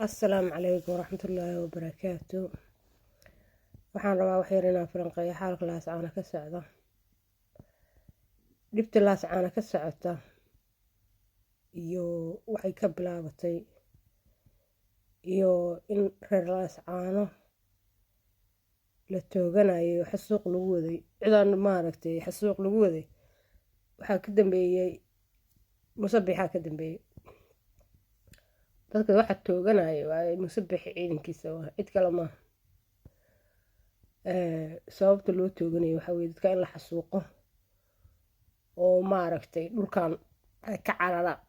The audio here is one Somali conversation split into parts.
Asalaamu calaykum waraxmatullaahi wabarakaatu. Waxaan rabaa wax yar inaan falanqeeyo xaalka Laascaana ka socda, dhibta Laascaana ka socota iyo waxay ka bilaabatay, iyo in reer Laascaano la tooganayo, xasuuq lagu waday, cidaan maaragtay xasuuq lagu waday. Waxaa ka dambeeyey Musabixaa ka dambeeyey. Dadka waxa tooganaya waa Musabixi ciidankiisa, waa cid kale maaha. Sababta loo tooganayo waxaa weye dadka in la xasuuqo oo maaragtay dhulkan ay ka cararaan.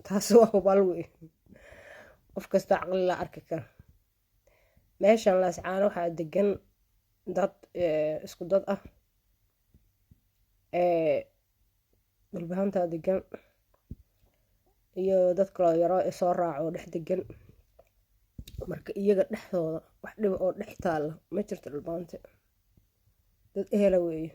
Taasi waa hubaal wey, qof kasta caqli la arki kara. Meeshan Laascaano waxaa degan dad isku dad ah, Dhulbahantaa degan iyo dad kaloo yaro soo raaco oo dhex degan. Marka iyaga dhexdooda wax dhiba oo dhex taalla ma jirto. Dhulbahante dad ehela weeye.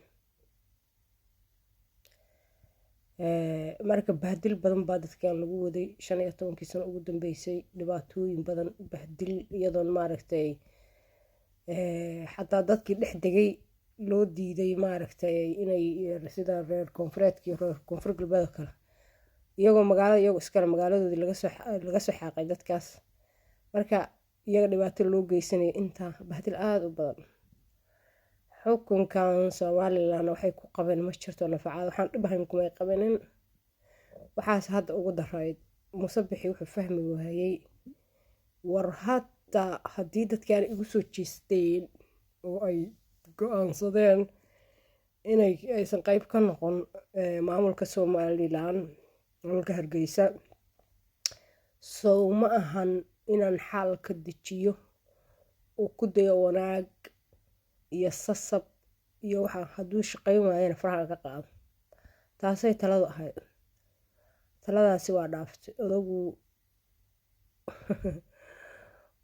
Marka bahdil badan baa dadkan lagu waday 15-kii sano ugu dambeysay, dhibaatooyin badan, bahdil, iyadoon maaragtay xataa dadkii dhex degay loo diiday maaragtay inay sida reer koonfureedka iyo reer Koonfur Galbeed oo kale, iyagoo magaalada iyagoo iskale magaaladoodii laga soo xaaqay dadkaas. Marka iyaga dhibaato loo geysanaya, intaa bahdil aada u badan. Xukunkan Somaliland waxay ku qabeen ma jirto nafacaad, waxaan dhib ahayn kumay qabanin. Waxaas hadda ugu darayd, Musabixi wuxuu fahmi waayey: war hataa haddii dadkan igu soo jeesteen oo ay go-aansadeen inay aysan qeyb ka noqon maamulka Somaliland, maamulka Hargeysa, sow ma ahan inaan xaal ka dejiyo oo ku dayo wanaag iyo sasab iyo waxa hadduu shaqayn waayana faraha ka qaado? Taasay taladu ahayd. Taladaasi waa dhaaftay.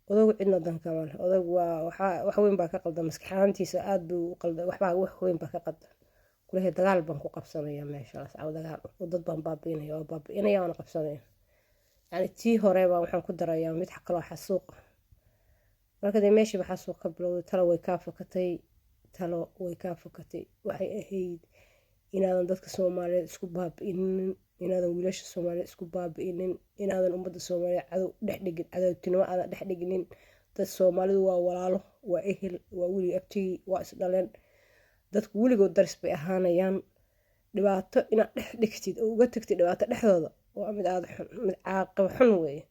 Odagu cidna danka male. Odagu waa waxaa wax weyn baa ka qaldan maskaxaantiisa, aada buu u qaldan. Waxbaa wax weyn baa ka qaldan kulehe. Dagaal baan ku qabsanaya meeshaas, caw dagaal oo dad baan baabi'inaya, waa baabi'inaya, waana qabsanaya. Yani tii hore baa waxaan ku darayaa mid kaloo xasuuq. Marka dee meeshiiba xasuuq ka bilowday. Talo way kaa fakatay, talo way kaa fakatay. Waxay ahayd inaadan dadka Soomaaliyeed isku baabi'inin, inaadan wiilasha Soomaaliyeed isku baabi'inin, inaadan ummadda Soomaaliyeed cadow dhex dhigin, cadowtinimo aadan dhex dhiginin. Dad Soomaalidu waa walaalo, waa ehel, waa weli abtigii, waa isdhaleen. Dadku weligood daris bay ahaanayaan. Dhibaato inaad dhex dhigtid oo uga tagtid dhibaato dhexdooda waa mid aada xun, mid caaqib xun weeye.